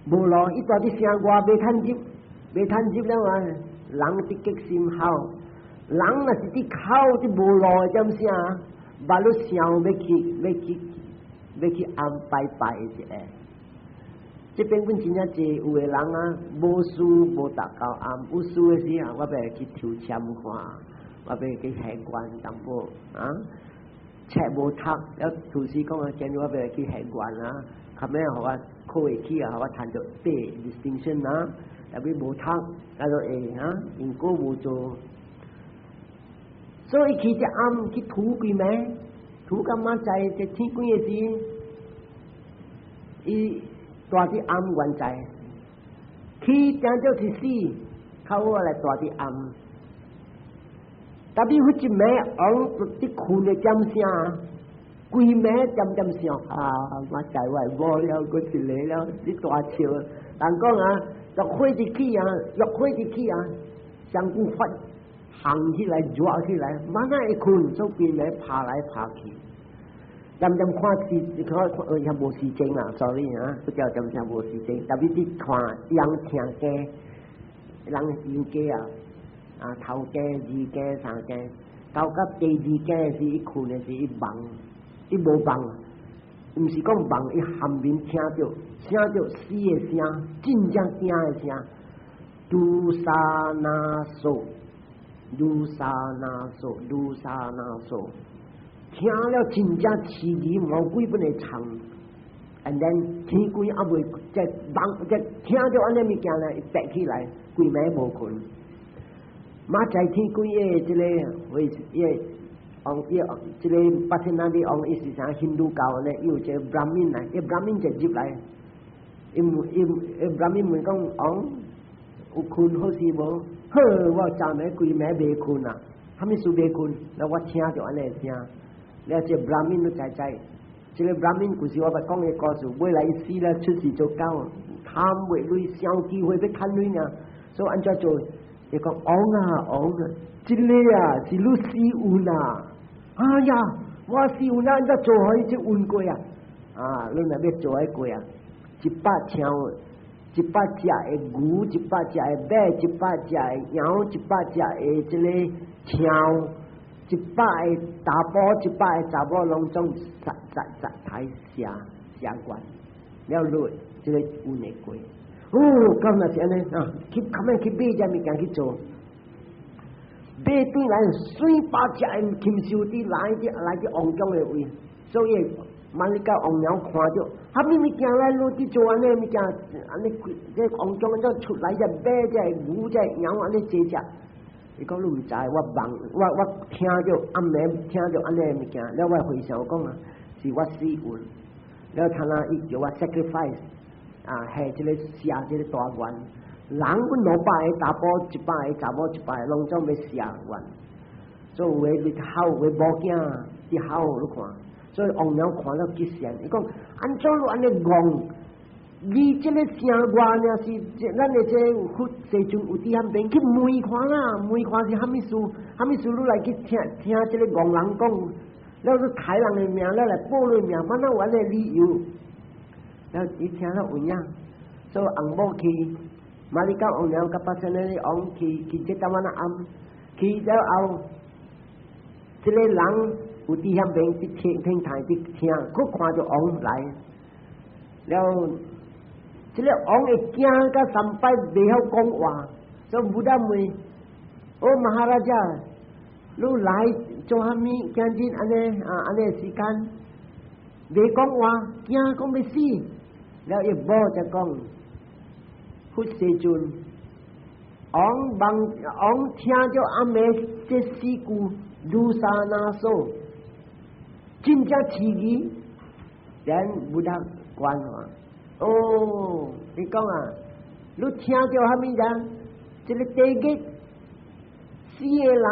無路，伊蹛佇城外袂趁入，袂趁入了啊！人的激心好，人若是佇口佇無路的點聲，捌你想欲去欲去欲去安拜拜一下。這邊阮真正濟有的人啊，無事無逐到暗，有事的時候，我欲去抽籤看，我欲去還願淡薄啊。冊無讀，了廚師講啊，今日我欲去還願啊，較尾予我考會起啊，予我趁著八 distinction 啊，特別無讀，啊就會啊，因果無做，所以去這暗去塗幾暝，塗到明仔這天光的時，伊蹛佇暗原在，去定做是死，較好來蹛佇暗。特別彼一暝王佇睏的點聲，規暝點點想啊，我知我某了，閣一个了，你大笑。人講啊，欲火一起啊，欲火一起啊，上古發行起來熱起來，馬上會睏，所以規暝拍來拍去。漸漸看時，看看也無時間啦，sorry 啊，不叫漸漸無時間。特別佇看人聽經，人有經啊，啊頭經、二經、三經，到甲第二更時，伊睏的時，伊夢，伊無夢，毋是講夢，伊含面聽著，聽著死的聲，真正驚的聲，盧沙那索，盧沙那索，盧沙那索。聽了真正刺耳，毛鬼本會藏，and then 天鬼猶未即夢，即聽著按呢物件咧，白起來，規暝無睏。明仔天鬼的這個會，伊個王，伊這個巴仙那的王，伊是啥印度教呢？伊有一個 Brahmin 來，伊 Brahmin 就入來，伊問伊伊 Brahmin 問講王有睏好勢無？好，我昨暝規暝袂睏啊，啥物事袂睏？了我聽著按呢聲。了這 Brahmin 都知知，這個 Brahmin 故事我捌講的故事，尾來伊死了出世做狗，貪袂鐳，想機會欲趁鐳爾，所以按怎做？伊講王啊王啊，這個啊是你死運啊！哎呀，我死運啊，按怎做予伊這運過啊？啊，你若欲做彼過啊？100像100隻的牛，100隻的馬，100隻的羊，100隻的這個象。100個查埔，100個查某，攏總殺殺殺刣寫寫願，了落這個運會過。哦，咁若是按呢啊，去較免去買這物件去做，買轉來水百隻的禽獸佇來佇來佇王宮的位，所以萬一甲王娘看著，啥物物件來落佇做按呢物件，按呢這王宮按怎出來隻馬隻牛隻羊按呢濟隻。伊講你毋知，我夢我我聽著暗暝聽著按呢物件，了我回想講啊，是我死運，了他那伊叫我 sacrifice 啊，係這個寫這個大願，人阮200個查埔，100個查某，100個攏總欲寫願，所以有的你吼，有的某囝佇吼你看，所以王娘看了吉善，伊講按怎你按呢戇？你這個聲我爾是，咱的這個佛世尊有佇遐邊去問看啦，問看是啥物事？啥物事你來去聽聽這個戇人講，了你刣人的命，了來報你命，嘛哪有按呢理由？了伊聽了有影，所以翁某去，馬里甲王娘佮巴仙那的王去去這淡仔那暗，去了後，這個人有佇遐邊佇聽聽台佇聽，閣看著王來，了。這個王會驚甲三擺袂曉講話，所以 Buddha 問：哦，Maharaja，你來做啥物？今日按呢啊按呢時間，袂講話，驚講欲死。了伊某才講：佛世尊，王夢王聽著暗暝這四句盧沙那索，真正刺耳，然 Buddha 關話。哦，你講啊，你聽著啥物人？這個地獄四個人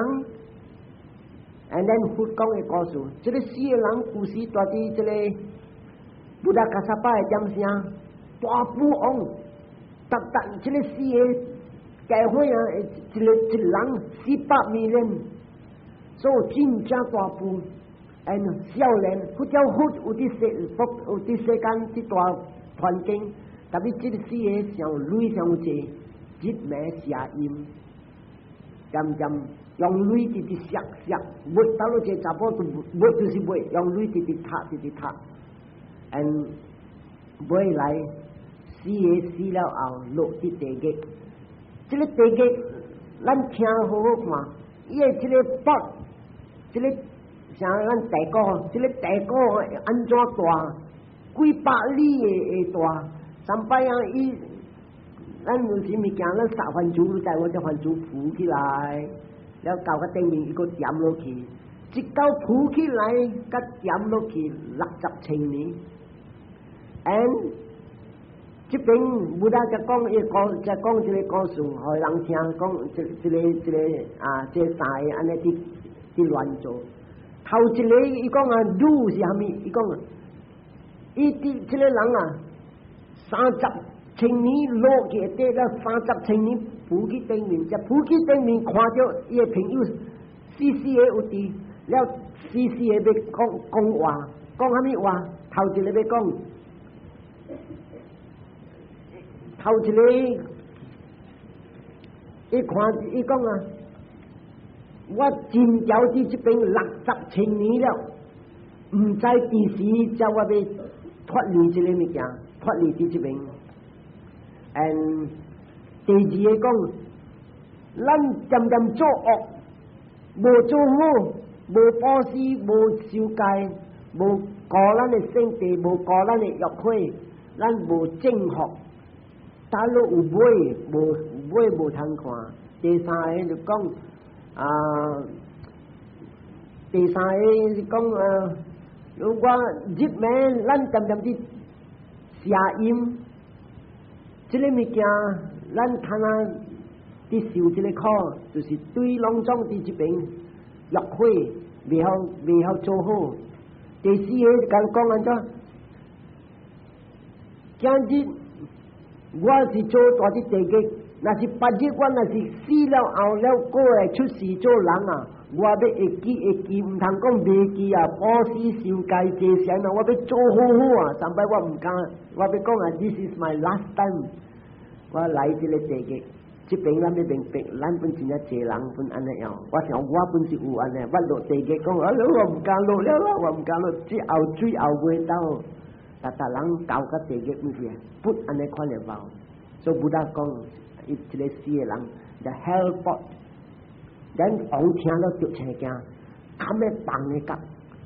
，and then 佛講的故事，這個四個人故事住佇這個 Buddha Kassapa 的點聲，大富翁，逐逐這個四個家伙啊，一個一人400 million，所以真正大富，and 少年，佛教佛有佇世佛有佇世間佇大環境，特別這個四個上鐳上濟，日暝邪淫，漸漸用鐳直直削削，無到了這查某都無就是無，用鐳直直踢直直踢，and 尾來四個死了後落佇地獄，這個地獄咱聽好好看，伊的這個北，這個像咱地鼓，這個地鼓按怎大？幾百里的的大，三擺啊！伊咱有時物件，咱撒番薯，你知無？這番薯浮起來，了到個頂面，伊閣沉落去，一嚿浮起來，佮沉落去60千年。and 這邊 Buddha 才講伊講，才講這個故事，予人聽，講這這個這個啊，這三個按呢佇佇亂做。頭一個伊講啊，女是啥物？伊講。伊佇這個人啊，三十千年落去底了30千年浮去頂面，這浮去頂面看著伊的朋友死死的有佇，了死死的欲講講話，講啥物話？頭一个欲講，頭一个伊看伊講啊，我真條佇這邊60千年了，毋知幾時才我欲脫離這个物件，脫離佇這邊。And 第二个講，咱漸漸做惡，無做好，無布施，無守戒，無顧咱的聖地，無顧咱的欲火，咱無正福，但攏有尾，無尾無通看。第三个就講啊，第三个是講啊，如果入面咱漸漸佇邪淫。這個物件，咱睇下佇受這個苦，就是對攏總佇這邊欲火袂曉袂曉做好。第四个共講按怎？今日我是做大佇地獄，若是別日我若是死了後了過來出世做人啊，我欲會記會記，毋通講袂記啊！布施受戒這些啊，我欲做好好啊！上擺我毋敢，我欲講啊，This is my last time，我來這个地獄，這邊咱欲明白，咱本真正濟人本按呢樣。我想我本是有按呢，我落地獄講，啊，我毋敢落了啦，我毋敢落，這後水後袂到，逐逐人到甲地獄毋是，不按呢款的報。所以 Buddha 講，伊一个死的人，the hell pot。咱王聽了就青驚，堪欲放的甲，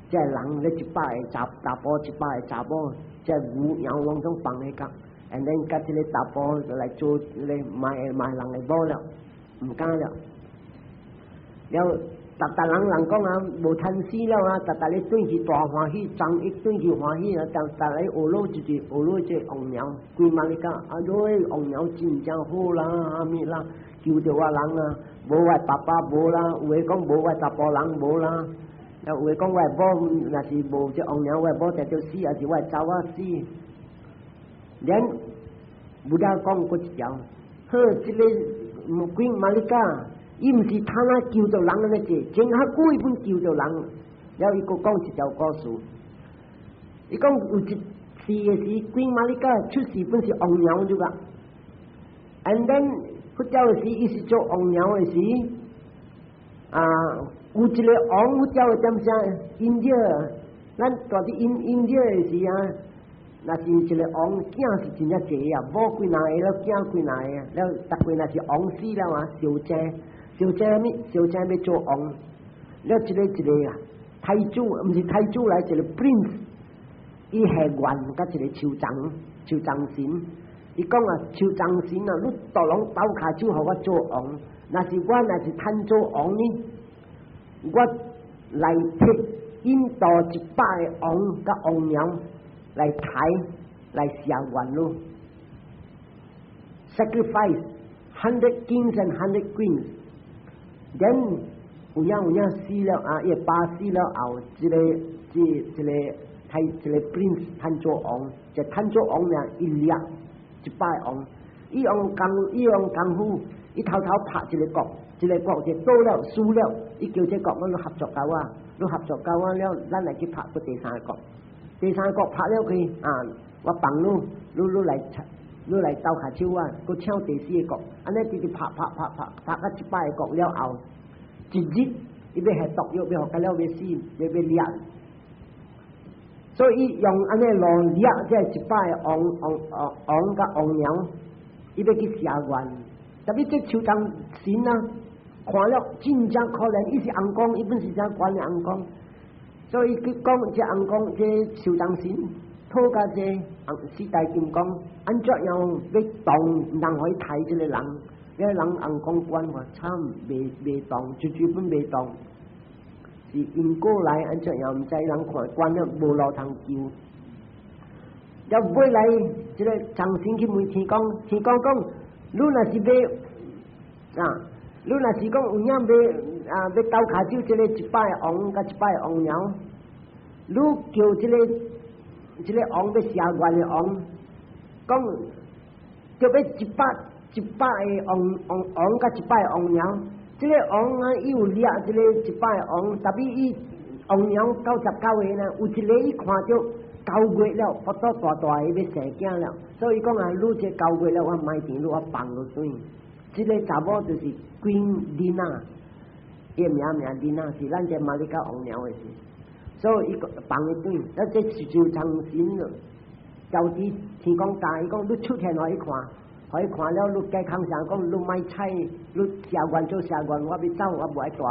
這人咧一百个查查埔，一百个查某，這牛羊攏總放的甲，and then 佮這个查埔來做咧賣賣人的某了，毋敢了。了，逐逐人人講啊，無趁死了啊，逐逐咧轉去大歡喜，昨一轉去歡喜啊，逐逐咧學落就是學落這王娘，規嘛咧講，啊，這王娘真正好啦，啥物啦，救著我人啊，無我爸爸無啦，有的講無我查埔人無啦，有的講我某若是無這王娘，我某定著死，抑是我查某死。連 Buddha 講過一條，好，這个 Queen Malika。伊毋是貪啊救著人按呢濟，真較久伊本救著人。了伊閣講一條故事，伊講有一次的時，Queen Malika 出世本是王娘就個，and then 佛教的時，伊是做王娘的時，啊，有一個王佛教的點聲，India，咱住佇 India 的時啊，若是一個王囝是真正濟啊，某幾若個了，囝幾若個啊，了逐個若是王死了啊，小姐。小姐物？小姐欲做王，了一个一个啊，太子毋是太子來，一个 prince，伊下願佮一個樹叢，樹叢神，伊講啊，樹叢神啊，你都攏鬥跤手予我做王，若是我若是趁做王呢，我來提印度一百个王佮王娘來抬來謝願咯，sacrifice 100 kings and 100 queens。then 有影有影死了啊！伊爸死了後，這个這這个太這个 prince 趁做王，就趁做王呢，伊掠一百王，伊用功伊用功夫，伊偷偷拍一个國，一个國就倒了輸了，伊叫這國阮合作共我，你合作共我了，咱來去拍閣第三個國，第三個國拍了去啊，我幫你，你你來你來鬥跤手啊，閣搶第四个國，按呢直直拍拍拍拍拍到一百个國了後，一日伊欲下毒藥，欲予共了欲死，欲欲掠，所以用按呢路掠這一百个王王王王佮王娘，伊欲去謝願，特別這樹叢神啊，看了真正可憐，伊是尪公，伊本是正懸的尪公，所以去講這尪公這樹叢神，討共這四大金剛，按怎樣欲動，毋通予伊刣這个人，這个人尪公管話慘，袂袂動，絕對本袂動，是因果來按怎樣，毋知人看關了無路通救。了尾來，這个叢神去問天公，天公講，你若是欲啊，你若是講有影欲啊，欲鬥跤手這个一百个王佮一百个王娘，你叫這个這个王欲謝願的王，講就欲100 100個王王王佮100個王娘，這個王啊，伊有掠這個100個王，特別伊王娘99個呢，有一个伊看著9月了，腹肚大大个欲生囝了，所以講啊，你這九月了，我莫甜，你我放落轉。這个查某就是 Queen Lina，伊名名 Lina 是咱這馬里加王娘的事，所以伊放伊轉，啊這是就長神了。就佇天公教伊講，你出現予伊看，予伊看了，你加空想講，你莫睬，你寫願做寫願，我欲走，我無愛蹛。